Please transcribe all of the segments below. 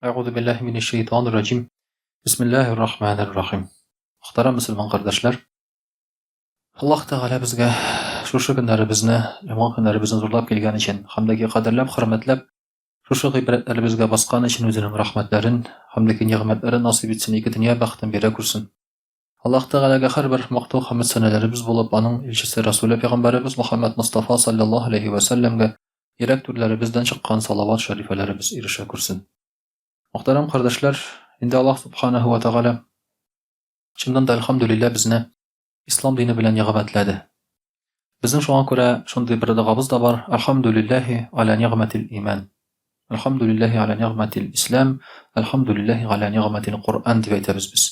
Әгъузу биллаһи минәш шәйтанир раҗим. Бисмиллаһир рахманир рахим. Мөхтәрәм мөселман кардәшләр, Аллаһ Тәгалә безгә шушы көннәребезне, җомга көннәребезне зурлап килгән өчен һәм дә кадерләп, хөрмәтләп шушы гыйбрәтләребезгә баскан өчен үзенең рәхмәтләрен һәм дә нигъмәтләрен насыйп итсен, ике дөнья бәхетен бирә күрсен. Аллаһ Тәгаләгә һәрбер мактау хәмд сәнәләребез булып, аның илчесе Расуле пәйгамбәребез Мөхәммәд Мостафа салләллаһу алейһи вә сәлләмгә йөрәк түрләребездән чыккан салават шәрифәләребез ирешә күрсен. Мөхтәрәм кардәшләр, инде Аллаһ Субханаһу вә Тәгалә чыннан да әлхәмдүлилләһ безне ислам дине белән нигъмәтләде. Безнең шуңа күрә шундый бер догабыз да бар, Әлхәмдүлилләһи галә нигъмәтил иман. Әлхәмдүлилләһи галә нигъмәтил ислам, әлхәмдүлилләһи галә нигъмәтил Коръән дип әйтәбез без.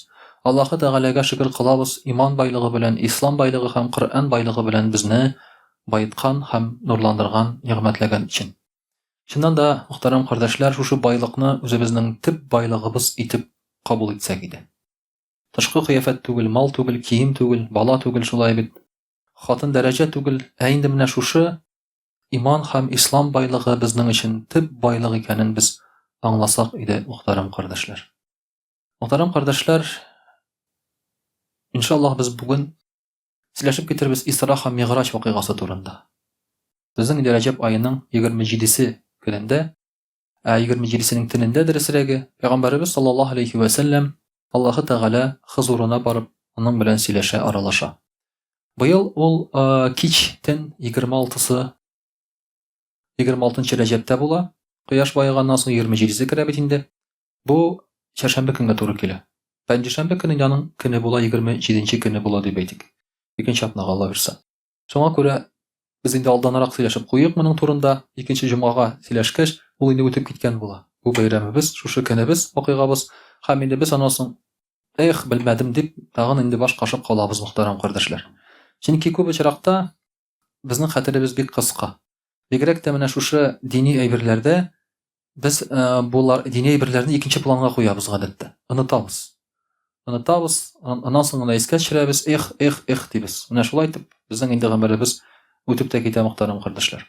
Аллаһы Тәгаләгә шөкер кылабыз, иман байлыгы белән, ислам байлыгы һәм Коръән байлыгы белән безне баеткан һәм нурландырган, нигъмәтләгән өчен. Чыннан да, мөхтәрәм кардәшләр, шушы байлыкны үзебезнең төп байлыгыбыз итеп кабул итсәк иде. Тышкы кыяфәт түгел, мал түгел, кием түгел, бала түгел, шулай бит. Хатын дәрәҗә түгел, ә инде менә шушы иман һәм ислам байлыгы безнең өчен төп байлык икәнен без аңласак иде, мөхтәрәм кардәшләр. Мөхтәрәм кардәшләр, иншаллаһ без бүген сөйләшеп китербез Исра һәм Мигъраҗ вакыйгасы турында. Безнең инде Рәҗәб аеның 27-се көнендә, ә 27-сенең төнендә дөресрәге, пәйгамбәребез саллаллаһу алейхи вә сәлләм Аллаһы Тәгалә хозурына барып, аның белән сөйләшә, аралаша. Быел ул кич төн 26-сы 26 Рәҗәптә була. Кояш баеганнан соң 27-се керә бит инде. Бу чәршәмбе көнгә туры килә. Пәнҗешәмбе көне аның көне була, 27 көне була дип әйтик. Икенче атнага Алла бирсә. Шуңа күрә без инде алданрак сөйләшеп куйыйк моның турында. Икенче җомгага сөйләшкәч, ул инде үтеп киткән була. Бу бәйрәмебез, шушы көнебез, вакыйгабыз. Һәм инде без аннан соң, эх, белмәдем дип, тагын инде баш кашып калабыз, мөхтәрәм кардәшләр. Чөнки күп очракта безнең хәтеребез бик кыска. Бигрәк тә менә шушы дини әйберләрдә Без болар дини әйберләрне икенче планга куябыз гадәттә. Онытабыз. Онытабыз, аннан соң гына искә төшерәбез, эх, эх, эх дибез. Менә шулай итеп безнең инде гомеребез үтеп тә китә, мөхтәрәм кардәшләр.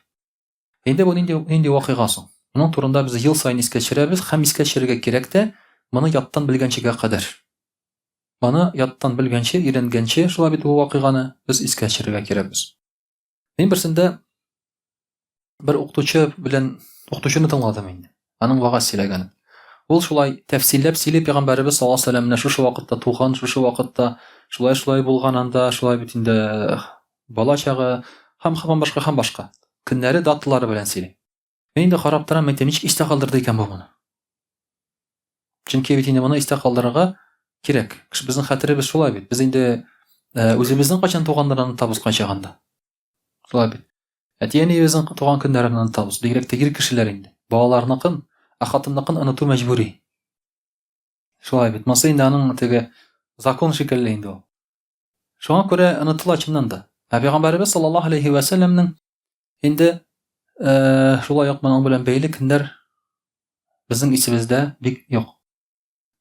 Инде бу нинди нинди вакыйга соң? Моның турында без ел саен искә төшерәбез һәм искә төшерергә кирәк тә, моны яттан белгәнчегә кадәр. Моны яттан белгәнче, өйрәнгәнче, шулай бит бу вакыйганы без искә төшерергә кирәкбез. Мин берсендә бер укытучы белән укытучыны тыңладым инде. Аның вагаз сөйләгәнен. Ул шулай тәфсилләп сөйли пәйгамбәребез саллаллаһу алейһи вәсәлләм менә шушы вакытта туган, шушы вакытта шулай-шулай булган анда, шулай бит инде бала чагы һәм һәм башка һәм башка. Көннәре, даталары белән сөйли. Мин инде карап торам, әйтәм, ничек истә калдырды икән бу моны? Чөнки бит инде моны истә калдырырга кирәк. Кеше безнең хәтеребез шулай бит. Без инде э, үзебезнең кайчан туганнарын онытабыз кайчагында. Шулай бит. Әти-әниебезнең туган көннәрен онытабыз. Бигрәк тә ир кешеләр инде. Балаларныкын, ә хатынныкын оныту мәҗбүри. Шулай бит. Монысы инде аның теге закон шикелле инде ул. Шуңа күрә онытыла чыннан да. Ә пәйгамбәребез саллаллаһу алейхи ва сәлләмнең инде э, шулай ук моның белән бәйле көннәр безнең исебездә бик юк.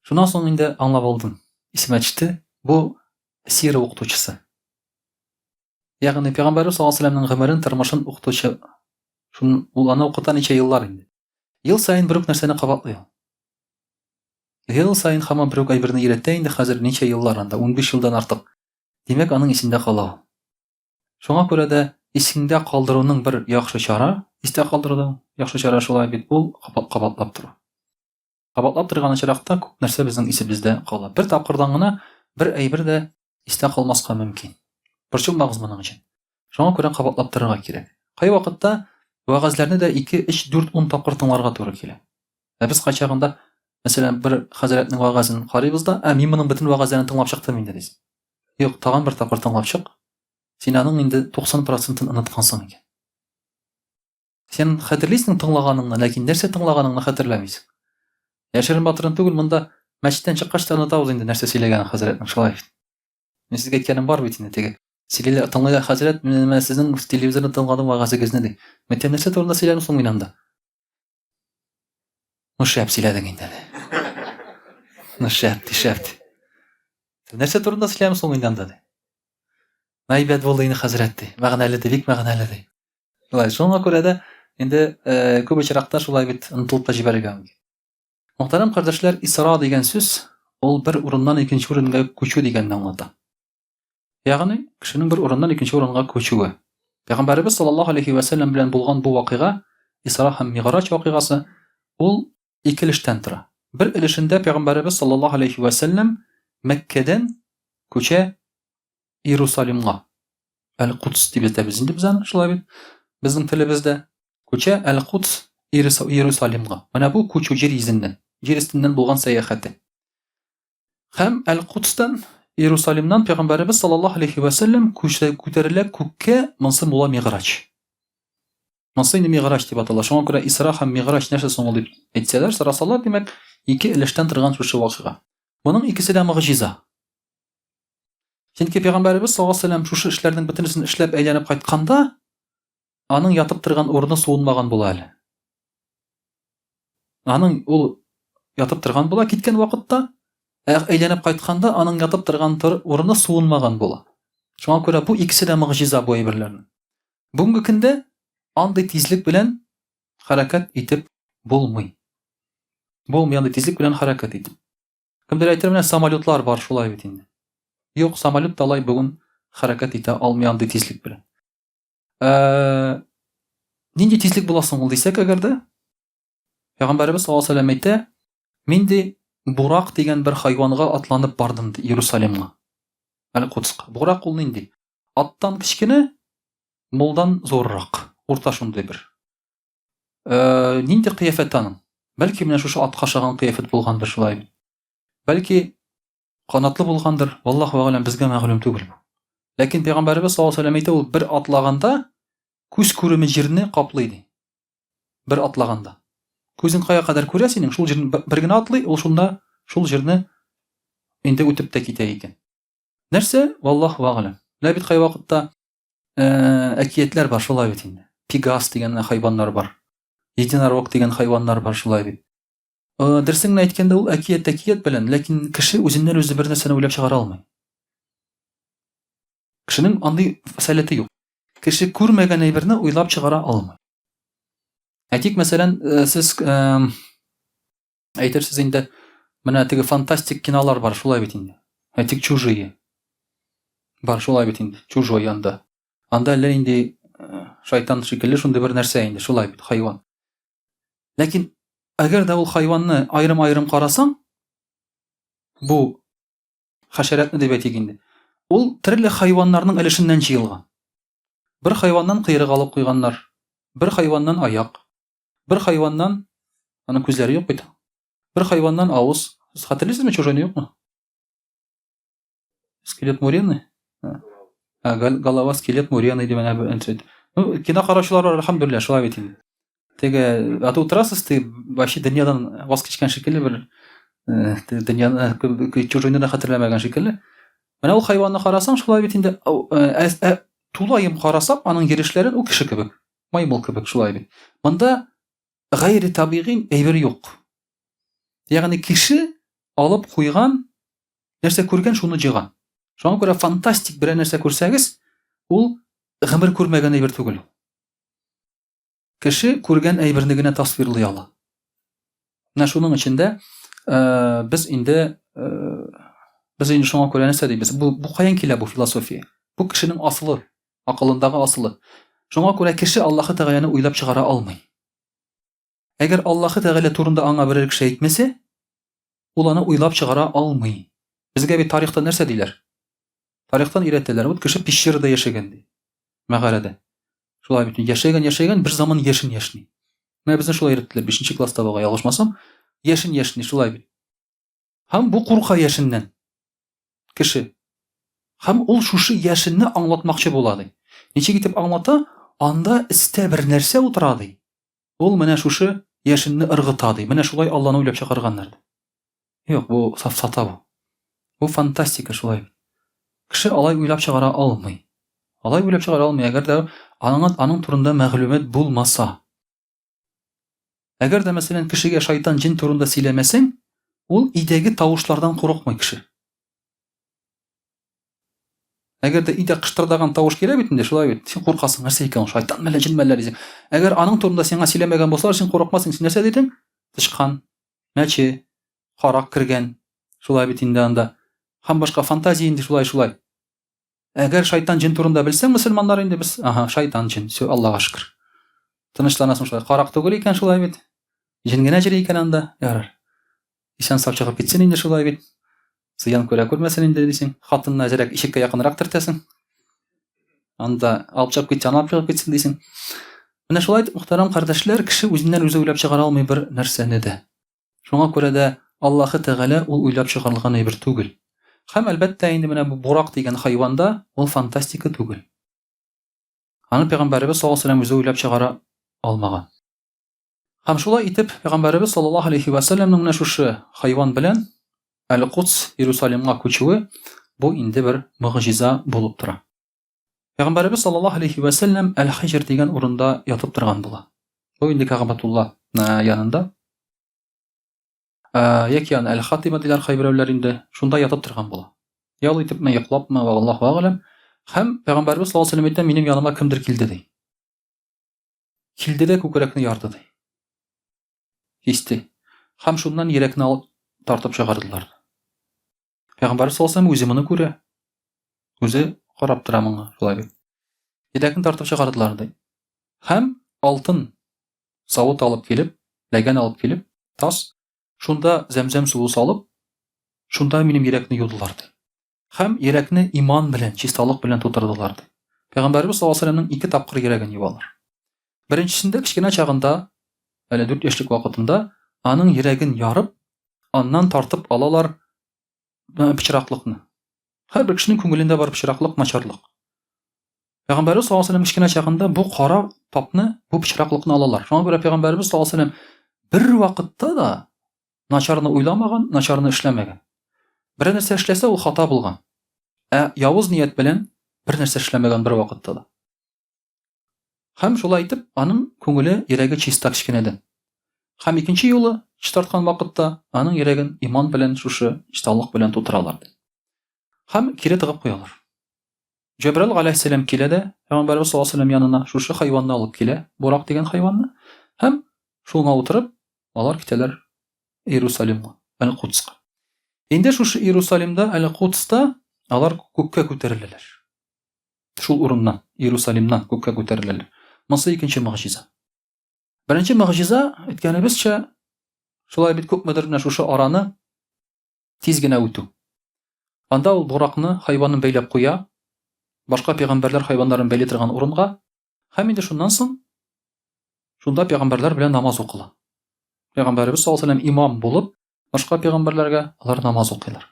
Шуннан соң инде аңлап алдым. Исемә төште, бу сира укытучысы. Ягъни пәйгамбәребез саллаллаһу алейһи ва сәлләмнең гомерен, тормышын укытучы. Шун ул аны укыта ничә еллар инде. Ел саен бер үк нәрсәне кабатлый ул. Ел саен һаман бер үк әйберне өйрәтә инде хәзер ничә еллар анда, 15 елдан артык. Димәк, аның исендә кала ул. Шуңа күрә дә исеңдә калдыруның бер яхшы чара, истә калдыруның яхшы чара шулай бит, ул кабатлап тору. Кабатлап торган очракта күп нәрсә безнең исебездә кала. Бер тапкырдан гына бер әйбер дә истә калмаска мөмкин. Борчылмагыз моның өчен. Шуңа күрә кабатлап торырга кирәк. Кайвакытта вәгазьләрне дә 2, 3, 4, 10 тапкыр тыңларга туры килә. Ә без кайчагында, мәсәлән, бер хәзрәтнең вәгазен карыйбыз да, ә мин моның бөтен вәгазьләрен тыңлап чыктым инде дисең. Юк, тагын бер тапкыр тыңлап чык. Син аның инде 90 процентын оныткансың икән. Син хәтерлисең тыңлаганыңны, ләкин нәрсә тыңлаганыңны хәтерләмисең. Яшерен батырын түгел, монда мәчеттән чыккач та онытабыз инде нәрсә сөйләгәнен хәзрәтнең, шулай бит. Мин сезгә әйткәнем бар бит инде теге. Сөйлиләр, тыңлыйлар хәзрәт, мин менә сезнең телевизорны тыңладым вәгазегезне ди. Мин әйтәм, нәрсә турында сөйләдем соң мин анда? Ну шәп сөйләдең инде. Ну шәп, ди, шәп. Нәрсә турында сөйләдем соң инде анда ди. Әйбәт булды инде хәзрәт ди. Мәгънәле ди, бик мәгънәле ди. Шулай, шуңа күрә дә инде э, күп очракта шулай бит онытылып та җибәрергә мөмкин. Мөхтәрәм кардәшләр, Исра дигән сүз ул бер урыннан икенче урынга күчү дигәнне аңлата. Ягъни, кешенең бер урыннан икенче урынга күчүе. Пәйгамбәребез саллаллаһу алейхи ва сәлләм белән булган бу вакыйга, Исра һәм Мигъраҗ вакыйгасы, ул ике өлештән тора. Бер өлешендә пәйгамбәребез саллаллаһу алейхи ва сәлләм Мәккәдән күчә Иерусалимга. Әл-Кудс дип әйтәбез инде без аны, шулай бит? Безнең телебездә күчә Әл-Кудс Иерусалимга. Менә бу күчү җир йөзеннән, җир өстеннән булган сәяхәте. Һәм Әл-Кудстан Иерусалимнан пәйгамбәребез саллаллаһу алейхи ва сәлләм күтәрелә күккә, монсы була Мигъраҗ. Монсы инде Мигъраҗ дип атала. Шуңа күрә Исра һәм Мигъраҗ нәрсә соң ул дип әйтсәләр, сорасалар, димәк, ике өлештән торган шушы вакыйга. Моның икесе дә могҗиза. Чөнки пәйгамбәребез саллаллаһу алейһи ва сәлләм шушы эшләрнең бөтенесен эшләп әйләнеп кайтканда, аның ятып торган урыны суынмаган була әле. Аның ул ятып торган була киткән вакытта, ә әйләнеп кайтканда аның ятып торган урыны суынмаган була. Шуңа күрә бу икесе дә могҗиза бу әйберләрнең. Бүгенге көндә андый тизлек белән хәрәкәт итеп булмый. Булмый андый тизлек белән хәрәкәт итеп. Кемдер әйтер, менә самолетлар бар, шулай бит инде. Юк, самолет та алай бүген хәрәкәт итә алмый андый тизлек белән. Ә, нинди тизлек була соң ул дисәк әгәр дә, Пәйгамбәребез саллаллаһу алейһи вәсәлләм әйтә, мин ди Бурак дигән бер хайванга атланып бардым ди Иерусалимга. Әл-Кудска. Бурак ул нинди? Аттан кечкенә, мулдан зуррак. Урта шундый бер. Э, нинди кыяфәт аның? Бәлки менә шушы атка ошаган кыяфәт булгандыр шулай бит. Бәлки канатлы булгандыр, валлаһу әгъләм, безгә мәгълүм түгел бу. Ләкин пәйгамбәребез саллаллаһу алейһи вәсәлләм әйтә, ул бер атлаганда күз күреме җирне каплый ди. Бер атлаганда. Күзең кая кадәр күрә синең, шул җирне бер генә атлый, ул шунда шул җирне инде үтеп тә китә икән. Нәрсә? Валлаһу әгъләм. Менә бит кайвакытта әкиятләр бар шулай бит инде. Пегас дигән хайваннар бар. Единорог дигән хайваннар бар шулай бит. Дөресен генә әйткәндә, ул әкият әкият белән, ләкин кеше үзеннән үзе бер нәрсәне уйлап чыгара алмый. Кешенең андый сәләте юк. Кеше күрмәгән әйберне уйлап чыгара алмый. Әйтик, мәсәлән, сез Әйтерсез инде, менә теге фантастик кинолар бар, шулай бит инде. Әйтик, Чужие. Бар, шулай бит инде, Чужой анда. Анда әллә нинди э, шайтан шикелле шундый бер нәрсә инде, шулай бит, хайван. Ләкин әгәр дә ул хайванны аерым-аерым карасаң, бу хәшәрәтне дип әйтик инде, ул төрле хайваннарның өлешеннән җыелган. Бер хайваннан кыйрык алып куйганнар, бер хайваннан аяк, Бер хайваннан, аның күзләре юк бит. Бер хайваннан авыз. Сез хәтерлисезме чужойны юкмы? Скелет мурены? А, голова скелет мурены дип әнә бер Ну, кино караучылар бар, әлхәмдүлилләһ, шулай бит инде. Теге, а то утырасыз, ты вообще дөньядан ваз кичкән шикелле бер э, дөньяны чужойны да хәтерләмәгән шикелле. Менә ул хайванны карасаң, шулай бит инде, э, э, тулаем карасак, аның йөрешләрен ул кеше кебек. Маймыл кебек шулай бит. Монда гайре табигый әйбер юк. Ягъни кеше алып куйган нәрсә күргән, шуны җыйган. Шуңа күрә фантастик берәр нәрсә күрсәгез, ул гомер күрмәгән әйбер түгел. Кеше күргән әйберне генә тасвирлый ала. Менә шуның өчен дә э, без инде э, без инде шуңа күрә нәрсә дибез? Бу, бу каян килә бу философия? Бу кешенең асылы. Акылындагы асылы. Шуңа күрә кеше Аллаһы Тәгаләне уйлап чыгара алмый. Әгәр Аллаһы Тәгалә турында аңа берәр кеше әйтмәсә, ул аны уйлап чыгара алмый. Безгә бит тарихта нәрсә диләр? Тарихтан өйрәтәләр. Вот кеше пещерада яшәгән ди. Мәгарәдә. Шулай бит. Яшәгән, яшәгән, бер заман яшен яшни. Менә безне шулай өйрәттеләр. 5 класста бугай, ялгышмасам, яшен яшни, шулай бит. Һәм бу курка яшеннән. Кеше. Һәм ул шушы яшенне аңлатмакчы була, ди. Ничек итеп аңлата? Анда өстә бер нәрсә утыра, ди. Ул менә шушы яшенне ыргыта, ди. Менә шулай Алланы уйлап чыгарганнар, ди. Юк, бу сафсата бу. Бу фантастика шулай. Кеше алай уйлап чыгара алмый. Алай уйлап чыгара алмый, әгәр дә аның, аның турында мәгълүмат булмаса. Әгәр дә, мәсәлән, кешегә шайтан җен турында сөйләмәсәң, ул өйдәге тавышлардан курыкмый кеше. Әгәр дә өйдә кыштырдаган тавыш килә бит инде, шулай бит. Син куркасың, нәрсә икән ул, шайтан мәллә, җен мәллә дисең. Әгәр аның турында сиңа сөйләмәгән булсалар, син курыкмассың. Син нәрсә дидең? Тычкан. Мәче, карак кергән, шулай бит инде анда. Һәм башка фантазия инде шулай шулай. Әгәр шайтан җен турында белсәң, мөселманнар инде без, ага, шайтан җен, все, Аллага шөкер. Тынычланасың шулай. Карак түгел икән шулай бит. Җен генә җыри икән анда, ярар. Исән сау чыгып китсен инде шулай бит. Зыян күрә күрмәсен инде дисең. Хатынны әзрәк ишеккә якынрак төртәсең. Анда алып чыгып китсә, аны алып чыгып китсен дисең. Менә шулай итеп, мөхтәрәм кардәшләр, кеше үзеннән үзе уйлап чыгара алмый бер нәрсәне дә. Шуңа күрә дә Аллаһы Тәгалә ул уйлап чыгарылган әйбер түгел. Һәм, әлбәттә, инде менә бу бурак дигән хайван да ул фантастика түгел. Аны пәйгамбәребез саллаллаһу алейһи ва үзе уйлап чыгара алмаган. Һәм шулай итеп, пәйгамбәребез саллаллаһу алейһи ва сәлләмнең менә шушы хайван белән Әл-Кудс Иерусалимга күчүе бу инде бер могҗиза булып тора. Пәйгамбәребез саллаллаһу алейһи вә сәлләм Әл-Хиҗр дигән урында ятып торган була. Бу инде Кәгъбәтулла янында. Яки аны Әл-Хатима диләр кайберәүләр инде. Шунда ятып торган була. Ял итепме, йоклапмы, валлаһу әгъләм. Һәм Пәйгамбәребез саллаллаһу алейһи вә сәлләм әйтә, минем яныма кемдер килде ди. Килде дә күкрәкне ярды ди. Кисте. Һәм шуннан йөрәкне алып тартып чыгардылар. Пәйгамбәр саллаллаһу үзе моны күрә. Үзе карап тора моңа, шулай бит. Йөрәкне тартып чыгардылар ди. Һәм алтын савыт алып килеп, ләгән алып килеп, тас, шунда зәмзәм суы салып, шунда минем йөрәкне юдылар ди. Һәм йөрәкне иман белән, чисталык белән тутырдылар ди. Пәйгамбәребез саллаллаһу алейһи вәсәлләмнең ике тапкыр йөрәген юалар. Беренчесендә кечкенә чагында, әле 4 яшьлек вакытында, аның йөрәген ярып, аннан тартып алалар пычраклыкны. Һәрбер кешенең күңелендә бар пычраклык, начарлык. Пәйгамбәребез саллаллаһу алейһи вәсәлләм кечкенә чагында бу кара тапны, бу пычраклыкны алалар. Шуңа күрә пәйгамбәребез саллаллаһу алейһи вәсәлләм бер вакытта да начарны уйламаган, начарны эшләмәгән. Берәр нәрсә эшләсә, ул хата булган. Ә явыз ният белән бер нәрсә эшләмәгән бер вакытта да. Һәм шулай итеп, аның күңеле, йөрәге чиста кечкенәдән. Һәм икенче юлы чистарткан вакытта аның йөрәген иман белән шушы чисталык белән тутыралар. Һәм кире тыгып куялар. Җәбраил галәйһиссәлам килә дә Пәйгамбәребез саллаллаһу алейһи янына шушы хайванны алып килә, бурак дигән хайванны, һәм шуңа утырып, алар китәләр Иерусалимга, Әл-Кудска. Инде шушы Иерусалимда, Әл-Кудста алар күккә күтәреләләр. Шул урыннан, Иерусалимнан күккә күтәреләләр. Монысы икенче могҗиза. Беренче могҗиза, әйткәнебезчә, шулай бит күпмедер менә шушы араны тиз генә үтү. Анда ул буракны хайванын бәйләп куя, башка пәйгамбәрләр хайваннарын бәйли торган урынга, һәм инде шуннан соң шунда пәйгамбәрләр белән намаз укыла. Пәйгамбәребез саллаллаһу алейһи ва имам булып, башка пәйгамбәрләргә алар намаз укыйлар.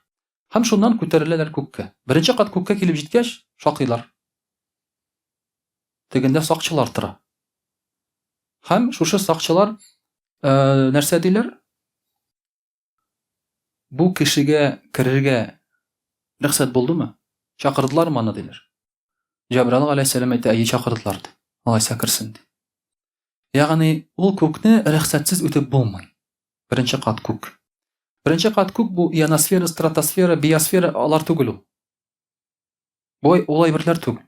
Һәм шуннан күтәреләләр күккә. Беренче кат күккә килеп җиткәч, шакыйлар. Тегендә сакчылар тора. Һәм шушы сакчылар э, нәрсә диләр? Бу кешегә керергә рөхсәт булдымы? Чакырдылармы аны диләр. Җәбраил галәйһиссәлам әйтә, әйе, чакырдылар ди. Алайса керсен ди. Ягъни ул күкне рөхсәтсез үтеп булмый. Беренче кат күк. Беренче кат күк бу ионосфера, стратосфера, биосфера алар түгел ул. Бу ул әйберләр түгел.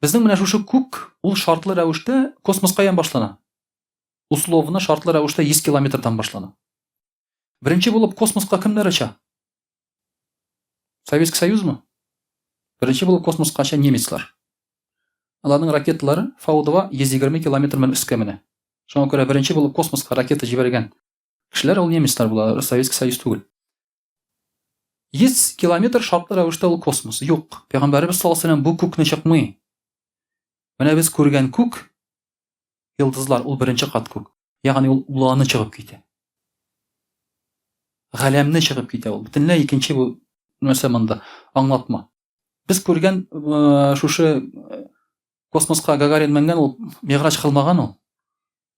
Безнең менә шушы күк ул шартлы рәвештә космос каян башлана? Условно шартлы рәвештә 100 километрдан башлана. Беренче булып космоска кемнәр оча? Советский Союзмы? Беренче булып космоска оча немецлар. Аларның ракеталары Фау-2 120 километр белән өскә менә. Шуңа күрә беренче булып космоска ракета җибәргән кешеләр ул немецлар була, Советский Союз түгел. 100 километр шартлы рәвештә ул космос. Юк, Пәйгамбәребез саллаллаһу алейһи ва сәлләм бу күкне чыкмый. Менә без күргән күк йолдызлар ул беренче кат күк. Ягъни ул уланы чыгып китә. Галәмне чыгып китә ул. Бөтенләй икенче бу нәрсә монда аңлатма. Без күргән э, шушы э, космоска Гагарин менгән ул миграҗ кылмаган ул.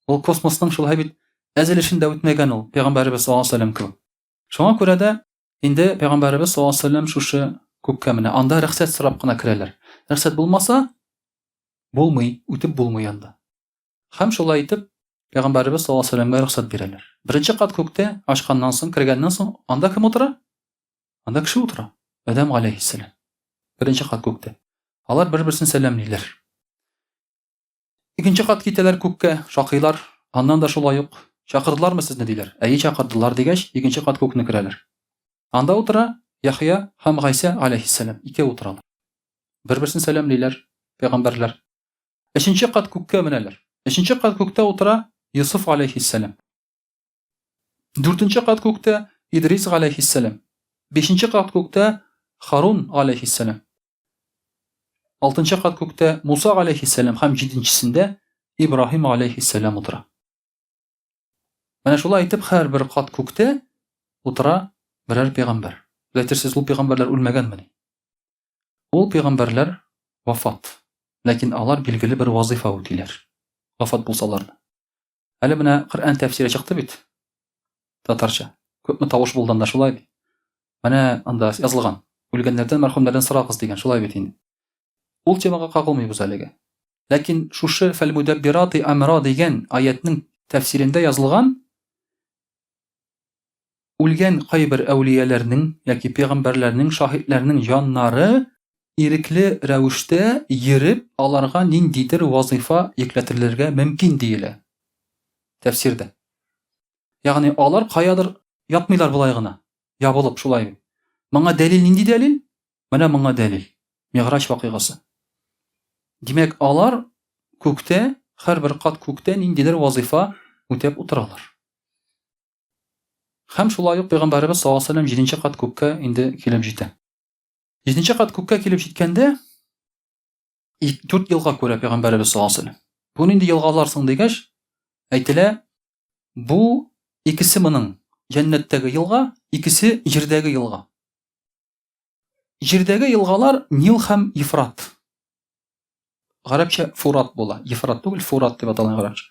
Ул космосның шулай бит әзелешен дә үтмәгән ул, пәйгамбәребез саллаллаһу алейһи вәсәлләм кебек. Шуңа күрә дә инде пәйгамбәребез саллаллаһу алейһи вәсәлләм шушы күккә менә. Анда рөхсәт сорап кына керәләр. Рөхсәт булмаса, булмый, үтеп булмый анда. Һәм шулай итеп, Пәйгамбәребез саллаллаһу алейһи ва сәлләмгә рөхсәт бирәләр. Беренче кат күктә ачканнан соң, кергәннән соң, анда кем утыра? Анда кеше утыра. Адәм галәйһиссәлам. Беренче кат күктә. Алар бер-берсен сәламлиләр. Икенче кат китәләр күккә, шакыйлар. Аннан да шулай ук. Чакырдылармы сезне, диләр. Әйе, чакырдылар, дигәч, икенче кат күкне керәләр. Анда утыра Яхъя һәм Гайсә аләйһиссәлам, икәү утыралар. Бер-берсен сәламлиләр, пәйгамбәрләр. Өченче кат күккә менәләр. Өченче кат күктә утыра Йосыф аләйһиссәлам. Дүртенче кат күктә Идрис галәйһиссәлам. Бишенче кат күктә Харун галәйһиссәлам. Алтынчы кат күктә Муса галәйһиссәлам һәм җиденчесендә Ибраһим галәйһиссәлам утыра. Менә шулай итеп һәрбер кат күктә утыра берәр пәйгамбәр. Сез әйтерсез, ул пәйгамбәрләр үлмәгәнмени? Ул пәйгамбәрләр вафат. Ләкин алар билгеле бер вазыйфа үтиләр. Вафат булсалар да. Әле менә Коръән тәфсире чыкты бит. Татарча. Күпме тавыш булды анда, шулай бит. Менә анда язылган. Үлгәннәрдән, мәрхүмнәрдән сорагыз дигән, шулай бит инде. Ул темага кагылмыйбыз әлегә. Ләкин шушы фәлмудәббирати амра дигән аятның тәфсирендә язылган үлгән кайбер әүлияләрнең яки пәйгамбәрләрнең, шаһитләрнең җаннары ирекле рәвештә йөреп, аларга ниндидер вазыйфа йөкләтелергә мөмкин диелә тәфсирдә. Ягъни алар каядыр ятмыйлар болай гына, ябылып шулай. Моңа дәлил нинди дәлил? Менә моңа дәлил. Мигъраҗ вакыйгасы. Димәк, алар күктә, һәрбер кат күктә ниндидер вазыйфа үтәп утыралар. Һәм шулай ук Пәйгамбәребез саллаллаһу алейһи ва сәлләм җиденче кат күккә инде килеп җитә. Җиденче кат күккә килеп җиткәндә, дүрт елга күрә Пәйгамбәребез саллаллаһу алейһи ва сәлләм. Бу нинди елгалар соң дигәч, әйтелә, бу икесе моның җәннәттәге елга, икесе җирдәге елга. Җирдәге елгалар Нил һәм Ефрат. Гарәпчә Фурат була. Ефрат түгел, Фурат дип атала гарәпчә.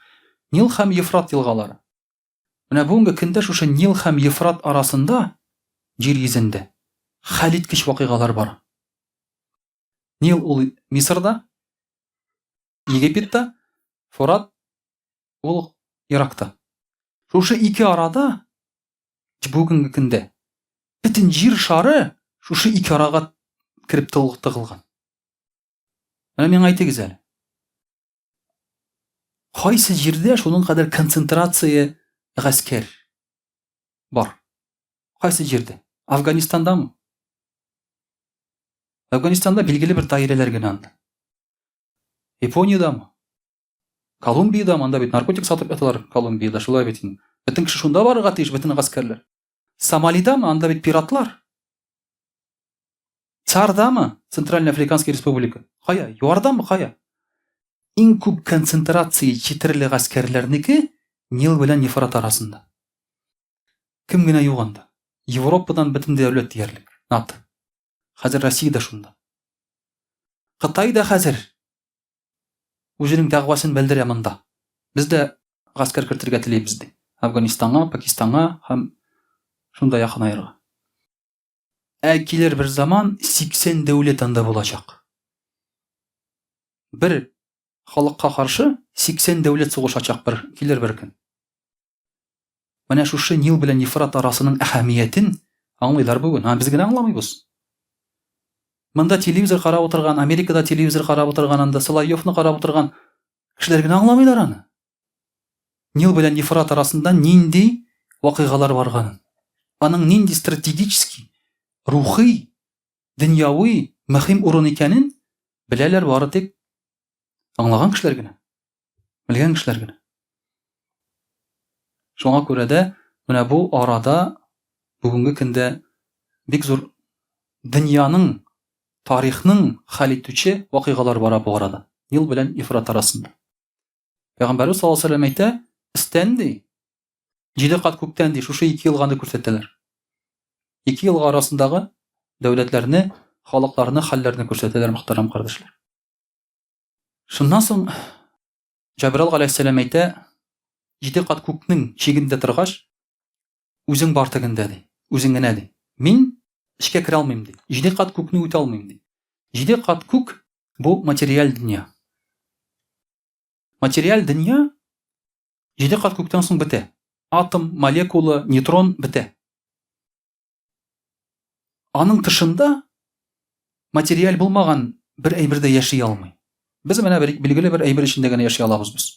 Нил һәм Ефрат елгалары. Менә бүгенге көндә шушы Нил һәм Ефрат арасында җир йөзендә хәлиткеч вакыйгалар бара. Нил ул Мисырда, Египетта, Фурат ул Иракта. Шушы ике арада бүгенге көндә бөтен җир шары шушы ике арага кереп тыгылган. Менә миңа әйтегез әле. Кайсы җирдә шуның кадәр концентрация гаскәр бар? Кайсы җирдә? Афганистандамы? Афганистанда билгеле бер даирәләр генә анда. Япониядәме? Колумбиядәме? Анда бит наркотик сатып яталар Колумбиядә, шулай бит инде. Бөтен кеше шунда барырга тиеш, бөтен гаскәрләр. Сомалидамы? Анда бит пиратлар. ЦАРдамы? Центральная Африканская Республика. Кая? ЮАРдамы? Кая? Иң күп концентрация четерле гаскәрләрнеке Нил белән Ефрат арасында. Кем генә юк анда. Европадан бөтен дәүләт диярлек. НАТО. Хәзер Россия дә шунда. Кытай да хәзер үзенең дәгъвасын белдерә монда. Без дә гаскәр кертергә телибез ди. Афганистанга, Пакистанга һәм шунда якынаерга. Ә килер бер заман 80 дәүләт анда булачак. Бер халыкка каршы 80 дәүләт сугышачак бер килер бер көн. Менә шушы Нил белән Ефрат арасының әһәмиятен аңлыйлар бүген. Һәм без генә аңламыйбыз. Монда телевизор карап утырган, Америкада телевизор карап утырган, анда Соловьевны карап утырган кешеләр генә аңламыйлар аны. Нил белән Ефрат арасында нинди вакыйгалар барганын, аның нинди стратегический, рухи, дөньяви мөһим урын икәнен беләләр бары тик аңлаган кешеләр генә. Белгән кешеләр генә. Шуңа күрә дә менә бу арада бүгенге көндә бик зур дөньяның, тарихның хәл итүче вакыйгалар бара бу арада. Нил белән Ефрат арасында. Пәйгамбәрбез саллаллаһу алейһи ва сәлләм әйтә, өстән ди, җиде кат күктән ди, шушы ике елганы күрсәтәләр. Ике елга арасындагы дәүләтләрне, халыкларны, хәлләрне күрсәтәләр, мөхтәрәм кардәшләр. Шуннан соң Җабрал галәйһиссәлам әйтә, җиде кат күкнең чигендә торгач, үзең бар тегендә, ди. Үзең генә, ди. Мин эчкә керә алмыйм, ди. Җиде кат күкне үтә алмыйм, ди. Җиде кат күк бу материаль дөнья. Материаль дөнья җиде кат күктән соң бетә. Атом, молекула, нейтрон бетә. Аның тышында материаль булмаган бер әйбер дә яши алмый. Без менә бер билгеле бер әйбер эчендә генә яши алабыз без.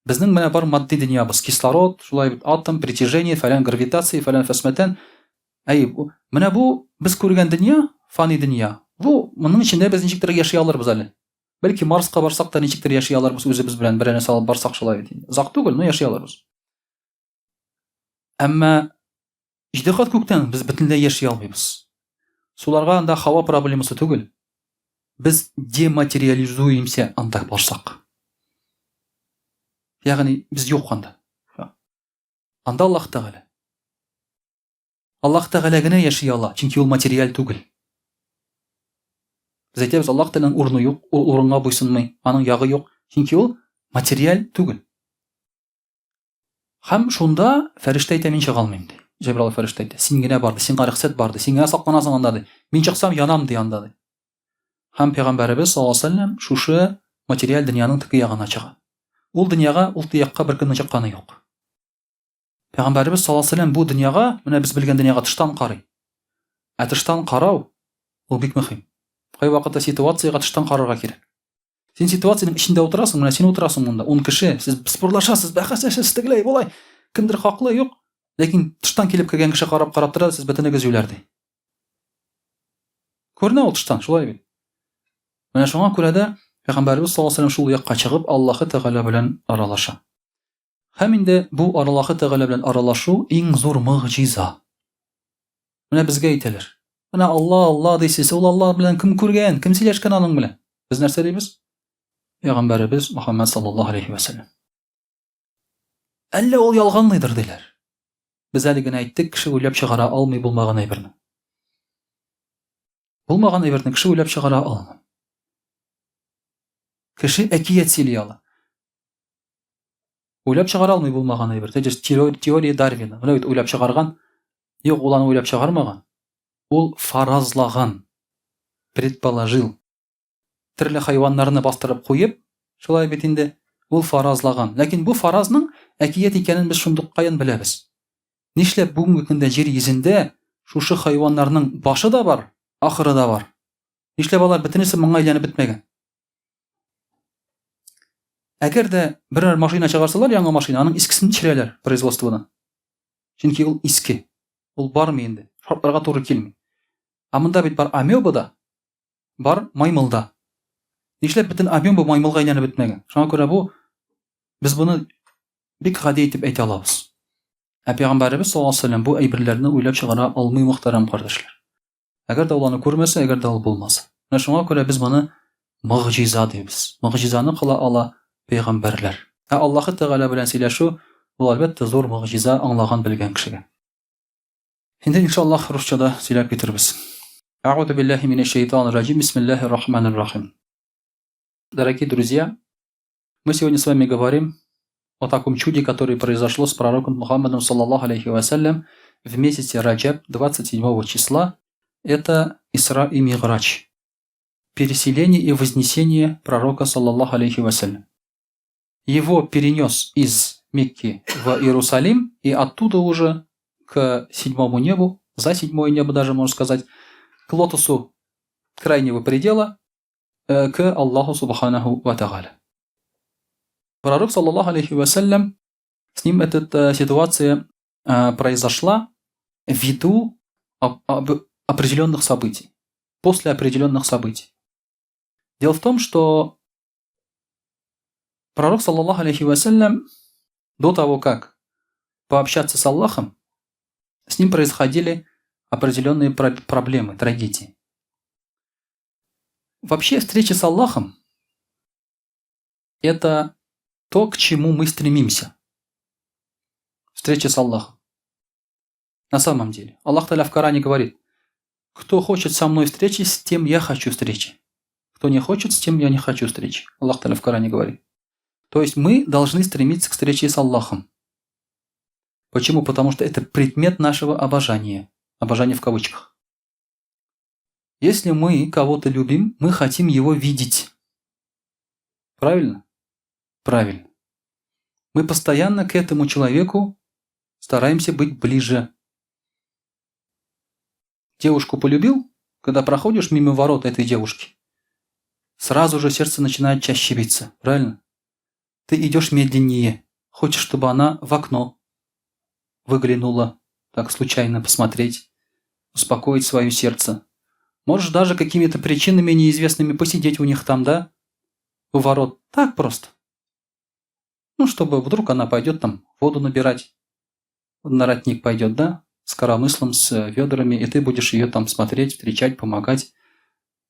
Безнең менә бар матди дөньябыз, кислород, шулай бит, атом, притяжение, фәлән гравитация, фәлән фәсмәтән. Әй, менә бу без күргән дөнья, фани дөнья. Бу моның эчендә без ничектер яши алырбыз әле. Бәлки Марска барсак та ничектер яши алырбыз үзебез белән берәр нәрсә алып барсак шулай бит. Озак түгел, но яши алырбыз. Әмма җиде кат күктән без бөтенләй яши алмыйбыз. Суларга анда һава проблемасы түгел. Без дематериализуемся анда барсак. Ягъни без юк анда. Анда Аллаһ Тәгалә. Аллаһ Тәгалә генә яши ала, чөнки ул материаль түгел. Без әйтәбез, Аллаһ Тәгаләнең урыны юк, ул урынга буйсынмый, аның ягы юк, чөнки ул материаль түгел. Һәм шунда фәрештә әйтә, мин чыга алмыйм, ди. Җәбраил фәрештә әйтә, син генә бар, ди, сиңа рөхсәт бар, ди, син генә сакланасың анда, ди. Мин чыксам, янам, ди анда, ди. Һәм пәйгамбәребез саллаллаһу алейһи вәсәлләм шушы материаль дөньяның теге ягына чыга. Ул дөньяга, ул якка беркемнең чыкканы юк. Пәйгамбәребез саллаллаһу алейһи вәсәлләм бу дөньяга, менә без белгән дөньяга тыштан карый. Ә тыштан карау ул бик мөһим. Кайвакытта ситуациягә тыштан карарга кирәк. Син ситуациянең эчендә утырасың, менә син утырасың монда, 10 кеше, сез спорлашасыз, бәхәсләшәсез, тегеләй, болай. Кемдер хаклы, юк. Ләкин тыштан килеп кергән кеше карап-карап тора, сез бөтенегез юләр ди. Күренә ул тыштан, шулай бит. Менә шуңа күрә дә Пәйгамбәребез саллаллаһу алейһи вәсәлләм шул якка чыгып Аллаһы Тәгалә белән аралаша. Һәм инде бу Аллаһы Тәгалә белән аралашу иң зур могҗиза. Менә безгә әйтәләр. Менә Алла, Алла дисез, ул Алла белән кем күргән, кем сөйләшкән аның белән? Без нәрсә дибез? Пәйгамбәребез Мөхәммәд саллаллаһу алейхи ва сәлләм. Әллә ул ялганлыйдыр диләр. Без әле генә әйттек, кеше уйлап чыгара алмый булмаган әйберне. Булмаган әйберне кеше уйлап чыгара алмый. Кеше әкият сөйли ала. Уйлап чыгара алмый булмаган әйбер. Теория Дарвина. Менә бит уйлап чыгарган. Юк, ул аны уйлап чыгармаган. Ул фаразлаган. Предположил. Төрле хайваннарны бастырып куеп, шулай бит инде, ул фаразлаган. Ләкин бу фаразның әкият икәнен без шундук каян беләбез? Нишләп бүгенге көндә җир йөзендә шушы хайваннарның башы да бар, ахыры да бар? Нишләп алар бөтенесе моңа әйләнеп бетмәгән? Әгәр дә берәр машина чыгарсалар, яңа машина, аның искесен төшерәләр производстводан. Чөнки ул иске. Ул бармый инде. Шартларга туры килми. Ә монда бит бар амеба да, бар маймыл да. Нишләп бөтен амеба маймылга әйләнеп бетмәгән? Шуңа күрә бу без моны бик гади итеп әйтә алабыз. Ә пәйгамбәребез саллаллаһу алейһи вәсәлләм бу әйберләрне уйлап чыгара алмый, мөхтәрәм кардәшләр. Әгәр дә ул аны күрмәсә, әгәр дә ул булмаса. Менә шуңа күрә без моны могҗиза дибез. Могҗизаны кыла ала пәйгамбәрләр. Ә Аллаһы Тәгалә белән сөйләшү, ул әлбәттә зур могҗиза аңлаган белгән кешегә. Инде иншаллаһ русча да сөйләп китербез. Әгъузу биллаһи минәш шәйтанир раҗим. Бисмиллаһир рахманир рахим. Дорогие друзья, мы сегодня с вами говорим о таком чуде, которое произошло с пророком Мухаммадом, саллаллаху алейхи вассалям, в месяце Раджаб 27 числа. Это Исра и Миграч. Переселение и вознесение пророка, саллаллаху алейхи вассалям. Его перенес из Мекки в Иерусалим и оттуда уже к седьмому небу, за седьмое небо даже, можно сказать, к лотосу крайнего предела, к Аллаху Субханаху Ва Тагаля. Пророк, саллаллаху алейхи вассалям, с ним эта ситуация произошла ввиду определенных событий, после определенных событий. Дело в том, что пророк, саллаллаху алейхи вассалям, до того, как пообщаться с Аллахом, с ним происходили определенные проблемы, трагедии. Вообще встреча с Аллахом – это то, к чему мы стремимся. Встреча с Аллахом. На самом деле. Аллах Таля в Коране говорит, кто хочет со мной встречи, с тем я хочу встречи. Кто не хочет, с тем я не хочу встречи. Аллах Таля в Коране говорит. То есть мы должны стремиться к встрече с Аллахом. Почему? Потому что это предмет нашего обожания. Обожание в кавычках. Если мы кого-то любим, мы хотим его видеть. Правильно? Правильно. Мы постоянно к этому человеку стараемся быть ближе. Девушку полюбил, когда проходишь мимо ворот этой девушки, сразу же сердце начинает чаще биться. Правильно? Ты идешь медленнее, хочешь, чтобы она в окно выглянула, так случайно посмотреть, успокоить свое сердце. Можешь даже какими-то причинами неизвестными посидеть у них там, да? У ворот. Так просто. Ну, чтобы вдруг она пойдет там воду набирать. На родник пойдет, да? С коромыслом, с ведрами, и ты будешь ее там смотреть, встречать, помогать.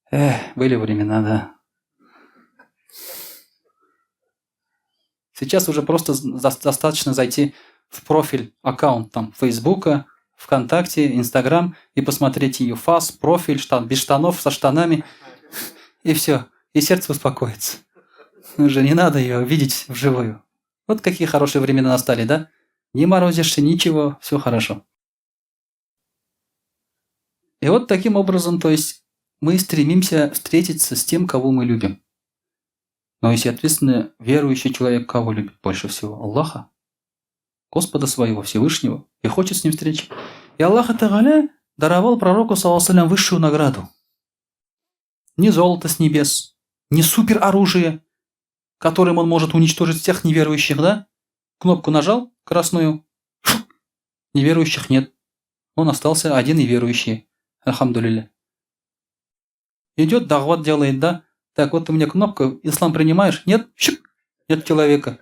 Эх, были времена, да. Сейчас уже просто достаточно зайти в профиль, аккаунт там Фейсбука, ВКонтакте, Инстаграм и посмотреть ее фас, профиль, штан, без штанов, со штанами, и все, и сердце успокоится. Уже не надо ее видеть вживую. Вот какие хорошие времена настали, да? Не морозишься, ничего, все хорошо. И вот таким образом, то есть, мы стремимся встретиться с тем, кого мы любим. Но, естественно, верующий человек кого любит больше всего? Аллаха, Господа своего, Всевышнего, и хочет с ним встречи. И Аллах Тагаля даровал пророку, саллаллаху высшую награду. Не золото с небес, не супероружие, которым он может уничтожить всех неверующих, да? Кнопку нажал, красную, неверующих нет. Он остался один и верующий. Альхамдулилля. Идет, дагват делает, да? Так, вот у меня кнопка, ислам принимаешь? Нет? Щик, нет человека.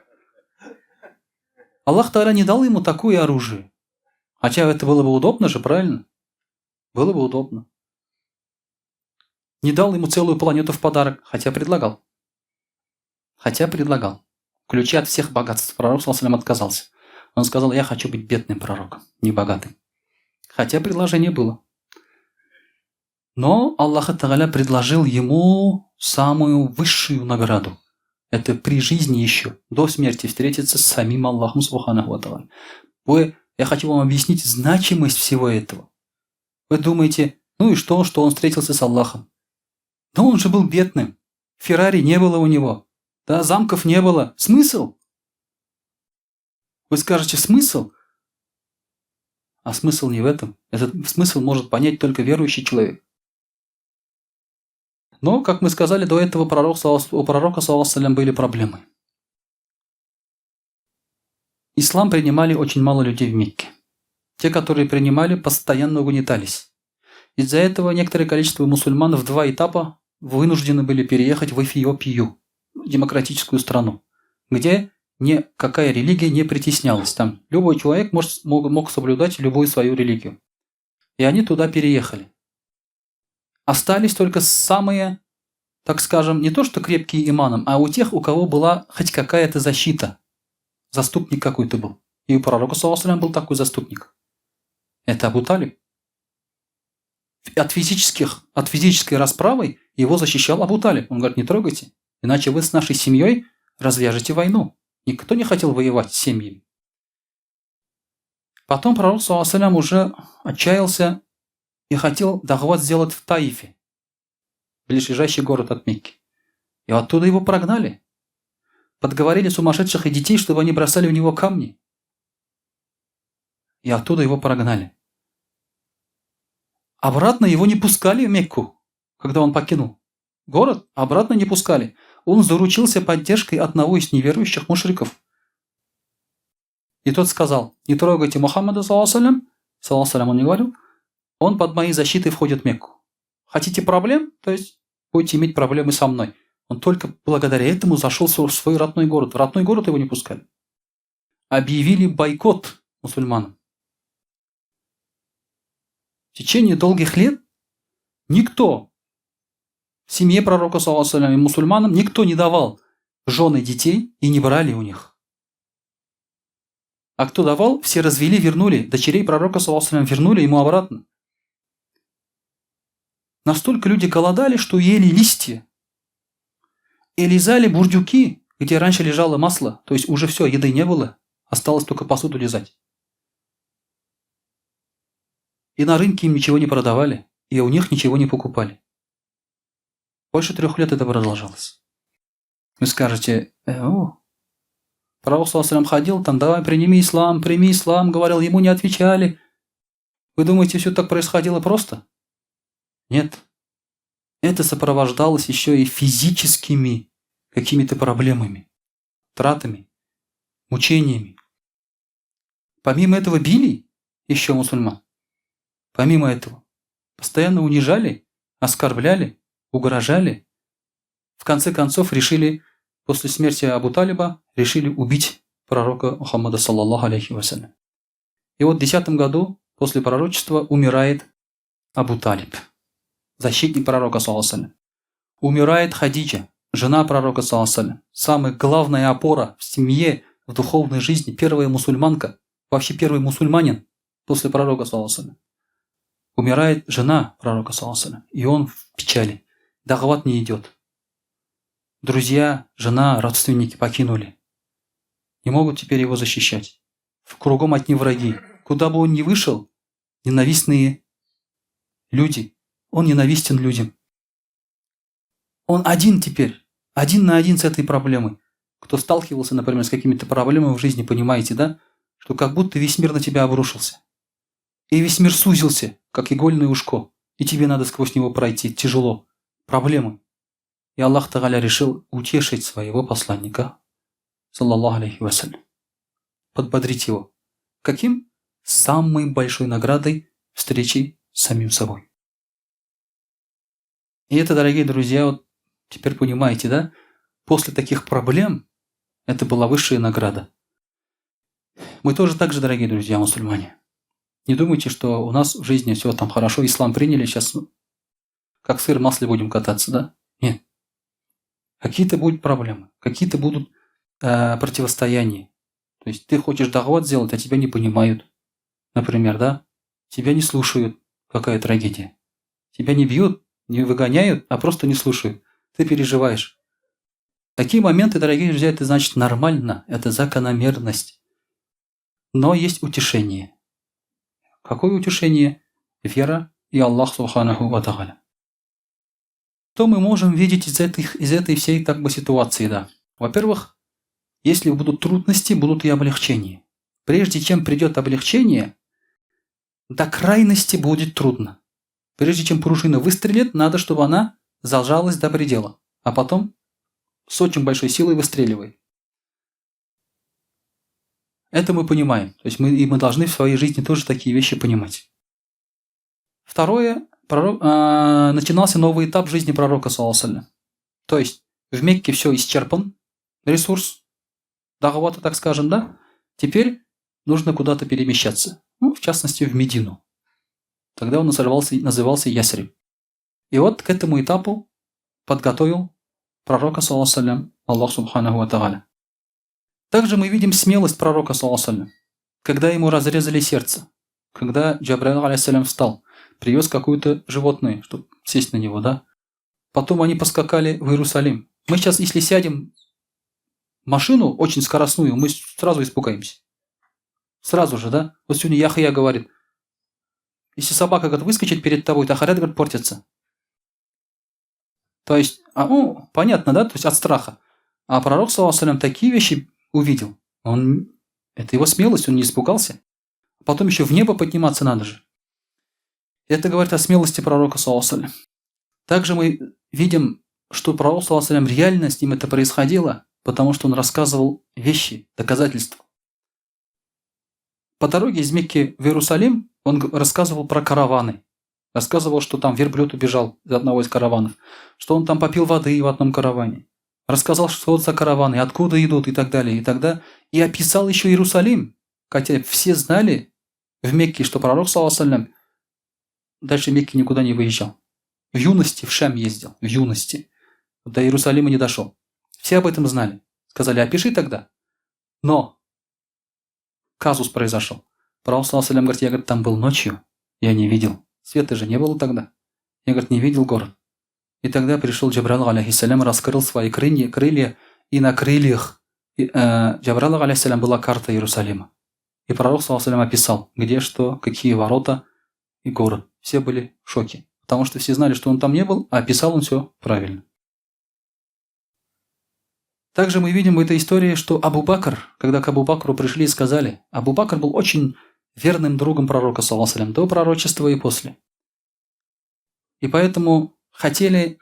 Аллах Та'аля не дал ему такое оружие. Хотя это было бы удобно же, правильно? Было бы удобно. Не дал ему целую планету в подарок, хотя предлагал. Хотя предлагал. Ключи от всех богатств. Пророк, саллаллаху отказался. Он сказал, я хочу быть бедным пророком, не богатым. Хотя предложение было. Но Аллах Тагаля предложил ему самую высшую награду. Это при жизни еще, до смерти встретиться с самим Аллахом Субханаху ва Вы, я хочу вам объяснить значимость всего этого. Вы думаете, ну и что, что он встретился с Аллахом? Но он же был бедным. Феррари не было у него. Да, замков не было. Смысл? Вы скажете, смысл? А смысл не в этом. Этот смысл может понять только верующий человек. Но, как мы сказали, до этого пророк, у пророка, саллаллаху были проблемы. Ислам принимали очень мало людей в Мекке. Те, которые принимали, постоянно угнетались. Из-за этого некоторое количество мусульман в два этапа вынуждены были переехать в Эфиопию, демократическую страну, где никакая религия не притеснялась. Там любой человек может, мог, мог соблюдать любую свою религию. И они туда переехали. Остались только самые, так скажем, не то что крепкие иманом, а у тех, у кого была хоть какая-то защита. Заступник какой-то был. И у пророка, саллаллаху был такой заступник. Это Абу Талиб. От, физических, от физической расправы его защищал Абу Талиб. Он говорит, не трогайте, иначе вы с нашей семьей развяжете войну. Никто не хотел воевать с семьями. Потом пророк, саллаллаху уже отчаялся и хотел дагват сделать в Таифе, ближайший город от Мекки. И оттуда его прогнали. Подговорили сумасшедших и детей, чтобы они бросали в него камни. И оттуда его прогнали. Обратно его не пускали в Мекку, когда он покинул город, обратно не пускали. Он заручился поддержкой одного из неверующих мушриков. И тот сказал, не трогайте Мухаммада, саллаллаху саллаллаху он не говорил, он под моей защитой входит в Мекку. Хотите проблем? То есть будете иметь проблемы со мной. Он только благодаря этому зашел в свой родной город. В родной город его не пускали. Объявили бойкот мусульманам. В течение долгих лет никто в семье пророка, саллаллаху и мусульманам, никто не давал жены детей и не брали у них. А кто давал, все развели, вернули. Дочерей пророка, саллаллаху вернули ему обратно. Настолько люди голодали, что ели листья. И лизали бурдюки, где раньше лежало масло. То есть уже все, еды не было. Осталось только посуду лизать. И на рынке им ничего не продавали, и у них ничего не покупали. Больше 3 лет это продолжалось. Вы скажете, о, Пророк саллаллаху ходил там, давай прими ислам, говорил, ему не отвечали. Вы думаете, все так происходило просто? Нет. Это сопровождалось еще и физическими какими-то проблемами. Тратами, мучениями. Помимо этого били еще мусульман. Помимо этого. Постоянно унижали, оскорбляли, угрожали. В конце концов решили, после смерти Абу Талиба, решили убить пророка Мухаммада, саллаллаху алейхи вассалям. И вот в 10-м году после пророчества умирает Абу Талиб, защитник пророка, саллаллаху. Умирает Хадиджа, жена пророка, саллаллаху, самая главная опора в семье, в духовной жизни, первая мусульманка, вообще первый мусульманин после пророка, саллаллаху. Умирает жена пророка, саллаллаху, и он в печали. Дагват не идет. Друзья, жена, родственники покинули. Не могут теперь его защищать. В кругом одни враги. Куда бы он ни вышел, ненавистные люди. Он ненавистен людям. Он один теперь, один на один с этой проблемой. Кто сталкивался, например, с какими-то проблемами в жизни, понимаете, да? Что как будто весь мир на тебя обрушился. И весь мир сузился, как игольное ушко. И тебе надо сквозь него пройти. Тяжело. Проблемы. И Аллах Тагаля решил утешить своего посланника, саллаллаху алейхи вассалям. Подбодрить его. Каким? Самой большой наградой встречи с самим собой. И это, дорогие друзья, вот теперь понимаете, да? После таких проблем это была высшая награда. Мы тоже так же, дорогие друзья, мусульмане. Не думайте, что у нас в жизни все там хорошо, ислам приняли, сейчас как сыр в масле будем кататься, да? Нет. Какие-то будут проблемы, какие-то будут противостояния. То есть ты хочешь дагват сделать, а тебя не понимают. Например, да? Тебя не слушают. Какая трагедия. Тебя не бьют, не выгоняют, а просто не слушают. Ты переживаешь. Такие моменты, дорогие друзья, это значит нормально, это закономерность. Но есть утешение. Какое утешение? Вера и Аллах Субханаху ва Та'аля. Что мы можем видеть из этой всей так бы ситуации, да? Во-первых, если будут трудности, будут и облегчения. Прежде чем придет облегчение, до крайности будет трудно. Прежде чем пружина выстрелит, надо, чтобы она зажалась до предела, а потом с очень большой силой выстреливает. Это мы понимаем. То есть мы должны в своей жизни тоже такие вещи понимать. Второе, начинался новый этап жизни пророка, саллаллаху. То есть в Мекке все исчерпан, ресурс, дагвата, так скажем, да? Теперь нужно куда-то перемещаться. Ну, в частности, в Медину. Тогда он назывался Ясриб. И вот к этому этапу подготовил пророка, саллаллаху, Аллах Субханаху ва Та'аля. Также мы видим смелость пророка, саллаллаху, когда ему разрезали сердце, когда Джабраил, алейхиссалям, встал, привез какое-то животное, чтобы сесть на него, да? Потом они поскакали в Иерусалим. Мы сейчас, если сядем в машину очень скоростную, мы сразу испугаемся. Сразу же, да? Вот сегодня Яхья говорит, если собака, говорит, выскочит перед тобой, то ахират, говорит, портится. То есть, ну, понятно, да? То есть от страха. А пророк, саллаллаху, такие вещи увидел. Это его смелость, он не испугался. Потом еще в небо подниматься надо же. Это говорит о смелости пророка, саллаллаху. Также мы видим, что пророк, саллаллаху, реально с ним это происходило, потому что он рассказывал вещи, доказательства. По дороге из Мекки в Иерусалим он рассказывал про караваны. Рассказывал, что там верблюд убежал из одного из караванов, что он там попил воды в одном караване. Рассказал, что это за караваны, откуда идут и так далее. И тогда и описал еще Иерусалим. Хотя все знали в Мекке, что пророк, саллаллаху, дальше Мекки никуда не выезжал. В юности в Шам ездил, в юности. До Иерусалима не дошел. Все об этом знали. Сказали: «Опиши тогда». Но казус произошел. Пророк, саллаллаху, говорит: «Я, говорит, там был ночью, я не видел. Света же не было тогда. Я, говорит, не видел город». И тогда пришел Джабраил, алейхиссалям, раскрыл свои крылья, и на крыльях Джабраила, алейхиссалям, была карта Иерусалима. И пророк, саллаллаху, описал, где что, какие ворота и город. Все были в шоке, потому что все знали, что он там не был, а описал он все правильно. Также мы видим в этой истории, что Абу Бакр, когда к Абу Бакру пришли и сказали, Абу Бакр был очень верным другом пророка, саллаллаху, до пророчества и после. И поэтому хотели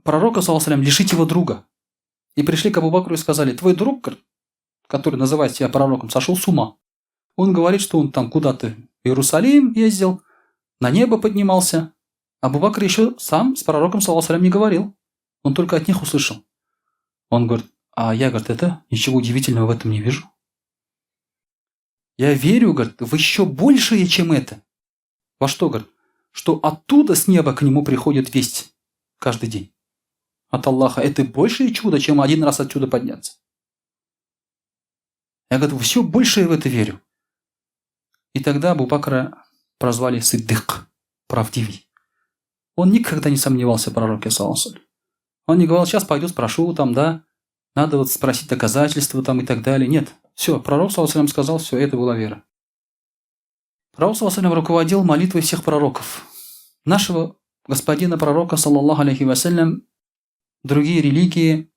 пророка, саллаллаху, лишить его друга. И пришли к Абу Бакру и сказали, твой друг, который называет себя пророком, сошел с ума. Он говорит, что он там куда-то в Иерусалим ездил, на небо поднимался. Абу Бакр еще сам с пророком, саллаллаху не говорил. Он только от них услышал. Он говорит, а я, говорит, это ничего удивительного в этом не вижу. Я верю, говорит, в еще большее, чем это. Во что, говорит? Что оттуда с неба к нему приходит весть каждый день. От Аллаха. Это большее чудо, чем один раз отсюда подняться. Я, говорю, все большее в это верю. И тогда Абу Бакра прозвали Сиддык, правдивый. Он никогда не сомневался в пророке, саллаллаху. Он не говорил, сейчас пойду спрошу там, да, надо вот спросить доказательства там и так далее. Нет, все, пророк, саллаллаху, сказал, все, это была вера. Пророк, саллаллаху, руководил молитвой всех пророков. Нашего господина пророка, саллаллаху алейхи вассалям, другие религии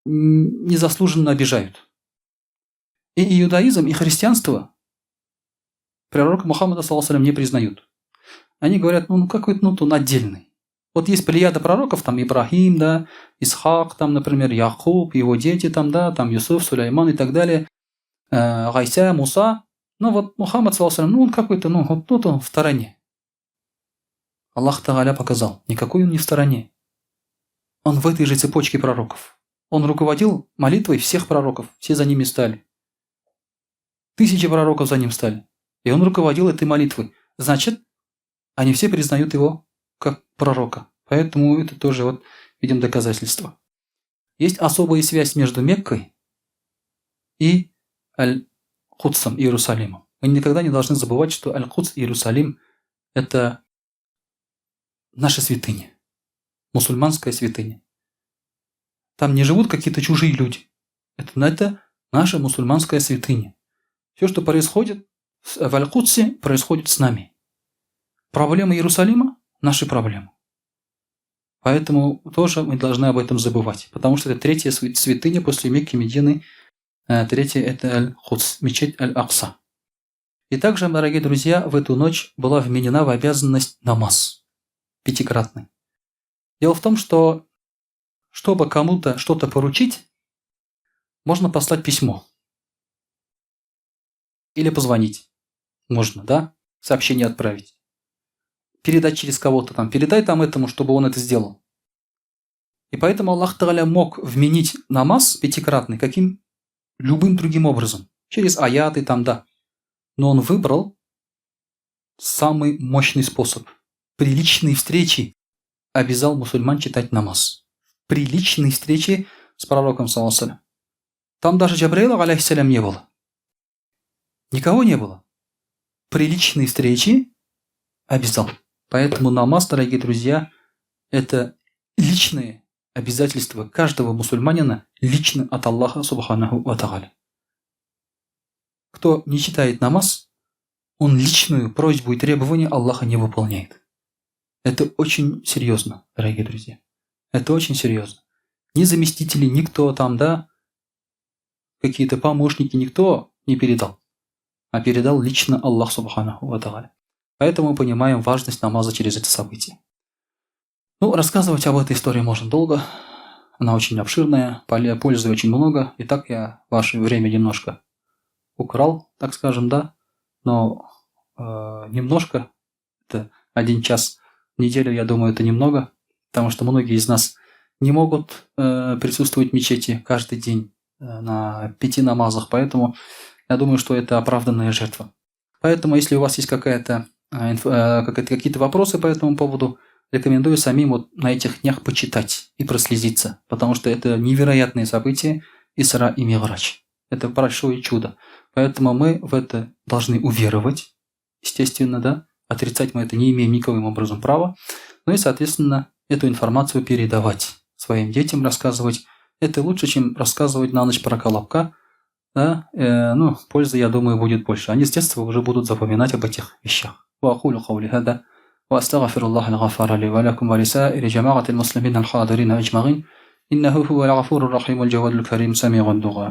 незаслуженно обижают. И иудаизм, и христианство пророка Мухаммада, саллаллаху, не признают. Они говорят, ну какой-то, ну, он отдельный. Вот есть плеяда пророков, там Ибрахим, да, Исхак, там, например, Якуб, его дети там, да, там Юсуф, Сулейман и так далее, Гайся, Муса. Но вот Мухаммад, саллаллаху, ну он какой-то, ну вот тут он в стороне. Аллах Тагаля показал, никакой он не в стороне. Он в этой же цепочке пророков. Он руководил молитвой всех пророков, все за ними стали. Тысячи пророков за ним стали. И он руководил этой молитвой. Значит, они все признают его как пророка. Поэтому это тоже вот видим доказательство. Есть особая связь между Меккой и Аль-Кудсом, Иерусалимом. Мы никогда не должны забывать, что Аль-Кудс, Иерусалим – это наша святыня, мусульманская святыня. Там не живут какие-то чужие люди. Это наша мусульманская святыня. Все, что происходит в Аль-Кудсе, происходит с нами. Проблемы Иерусалима – наши проблемы. Поэтому тоже мы должны об этом забывать. Потому что это третья святыня после Мекки, Медины. Третья – это Аль-Кудс, мечеть Аль-Акса. И также, дорогие друзья, в эту ночь была вменена в обязанность намаз. Пятикратный. Дело в том, что чтобы кому-то что-то поручить, можно послать письмо. Или позвонить. Можно, да? Сообщение отправить. Передать через кого-то там. Передай там этому, чтобы он это сделал. И поэтому Аллах Тагаля мог вменить намаз пятикратный каким любым другим образом. Через аяты там, да. Но он выбрал самый мощный способ. При личной встрече обязал мусульман читать намаз. При личной встрече с пророком, саллаллаху. Там даже Джабраила, алейхиссалям, не было. Никого не было. При личной встрече обязал. Поэтому намаз, дорогие друзья, это личное обязательство каждого мусульманина лично от Аллаха субханаху ва тааля. Кто не читает намаз, он личную просьбу и требование Аллаха не выполняет. Это очень серьезно, дорогие друзья. Это очень серьезно. Ни заместители, никто там, да, какие-то помощники, никто не передал. А передал лично Аллах субханаху ва тааля. Поэтому мы понимаем важность намаза через это событие. Ну, рассказывать об этой истории можно долго. Она очень обширная, пользы очень много. И так я ваше время немножко украл, так скажем, да. Но немножко, это 1 час в неделю, я думаю, это немного. Потому что многие из нас не могут присутствовать в мечети каждый день на 5 намазах. Поэтому я думаю, что это оправданная жертва. Поэтому, если у вас есть какие-то вопросы по этому поводу, рекомендую самим вот на этих днях почитать и прослезиться, потому что это невероятные события Исра и Ми'радж. Это большое чудо. Поэтому мы в это должны уверовать, естественно, да, отрицать мы это не имеем никаким образом права, ну и, соответственно, эту информацию передавать своим детям, рассказывать. Это лучше, чем рассказывать на ночь про колобка, да, ну, пользы, я думаю, будет больше. Они с детства уже будут запоминать об этих вещах. وأقول قولي هذا وأستغفر الله الغفار لي ولكم ولسائر جماعة المسلمين الحاضرين أجمعين إنه هو الغفور الرحيم الجواد الكريم سميع الدعاء.